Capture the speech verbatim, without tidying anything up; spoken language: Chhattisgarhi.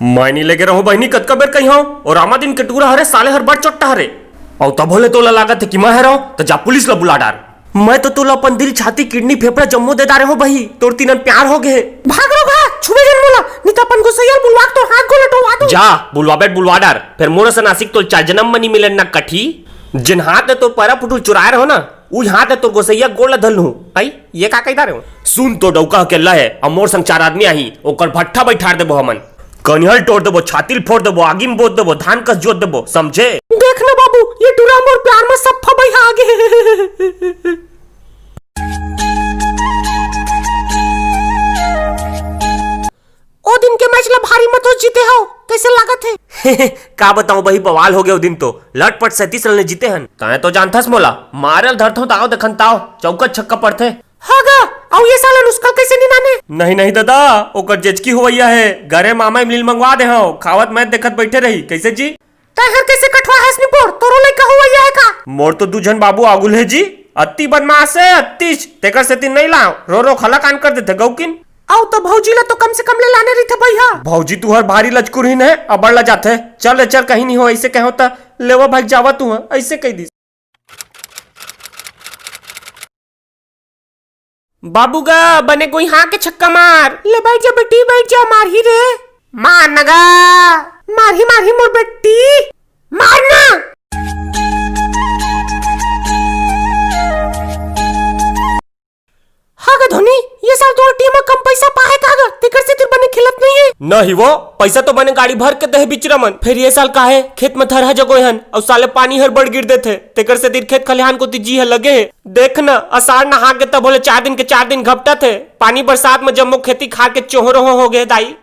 मैं नी लेगे रहूं बहिनी, कतका बेर कहिहंव, ओ रामा दिन के टूरा हरे, साले हर बड़ चोट्टा हरे। अउ तभो ले तोला लागत हे कि मैं हरंव, त जा पुलिस ला बुला डार। मैं तो तोला अपन दिल, छाती, किडनी, फेफड़ा जम्मो दे डारे हंव बही, तोर तीनन प्यार हो गे। भाग रो गा, छुबे झन मोला, नी त अपन गोसैया ल बुलवा के तोर हाथ गोड़ ल टोवा दूं। जा, बुलवाबे त बुलवा डार, फेर मोर असन आशिक तोला चार जनम म नी मिले न कटही। जेन हाथ ले तोर पैरा पुटुल चुराए रहेंव न, उही हाथ ले तोर गोसैया गोड़ ल धर लूहूं। अई, ये का कहि डारे हंव? सुन तो डउका अकेल्ला हे, अब मोर संग चार आदमी आही, ओकर भट्ठा बइठार देबो हमन। कनिहा ल टोर देबो, छाती ल फोर देबो, आगी म बोर देबो, धान कस जोत देबो, समझे? देख न बाबू, ये टूरा मोर प्यार म सफ्फा बइहा गे। ओ दिन के मैच ला भारी मतों जीते हव, कइसे लागत हे? का बतावंव बही, बवाल हो गे ओ दिन तो, लटपट सैंतीस रन ले जीते हन। तैं तो जानथस मोला, मारे ल धरथंव ताव देखन ताव, चौका छक्का पड़थे। हां गा, अउ ये साल अनुष्का ल कइसे नी लाने? नहीं, नहीं ददा, ओकर जेजकी होवइया हे, गरे मामा इमली ल मंगवा दे हंव, खावत मैच देखत बइठे रही, कइसे जी? तैं हर कइसे कठवा हस निपोर, तोरो लइका होवइया हे का? मोर तो दू झन बाबू आगू ले जी, अत्ती बदमास हे, अत्तीच, तेकर सेती नइ लांव, रो रो खला कान कर देथे गौकिन। अउ त भौजी ला तो कम से कम ले लाने रहिथे भइया। भौजी तुंहर भारी लचकुरहिन हे, अबड़ लजाथे। चल रे चल, कहीं नी हो, अइसे कहेंव त, लेवा भाई जावा तुंहर, अइसे कहि दिस। बाबू गा, बने गोइहा के छक्का मार। ले बइठ जा बेटी, बइठ जा, मारही रे। मार न गा। मारही, मारही मोर बेटी। मार ना। हां गा धोनी, ये साल तोर टीम म कम पइसा पाहे का गा, तेकर सेती बने खेलत नइ हे। नहीं वो, पइसा तो बने गाड़ी भर के देहे बिचरा मन, फेर ये साल काहे खेत म थरहा जगोए हन, अउ साले पानी हर बड़ गिर देथे, तेकर सेती खेत खलिहान कोती जी ह लगे हे। देख न, असाढ़ नहा के तभो ले चार दिन के चार दिन घपटत हे। पानी बरसात म जम्मो खेती खार के चोहरो हो गे हे दाई।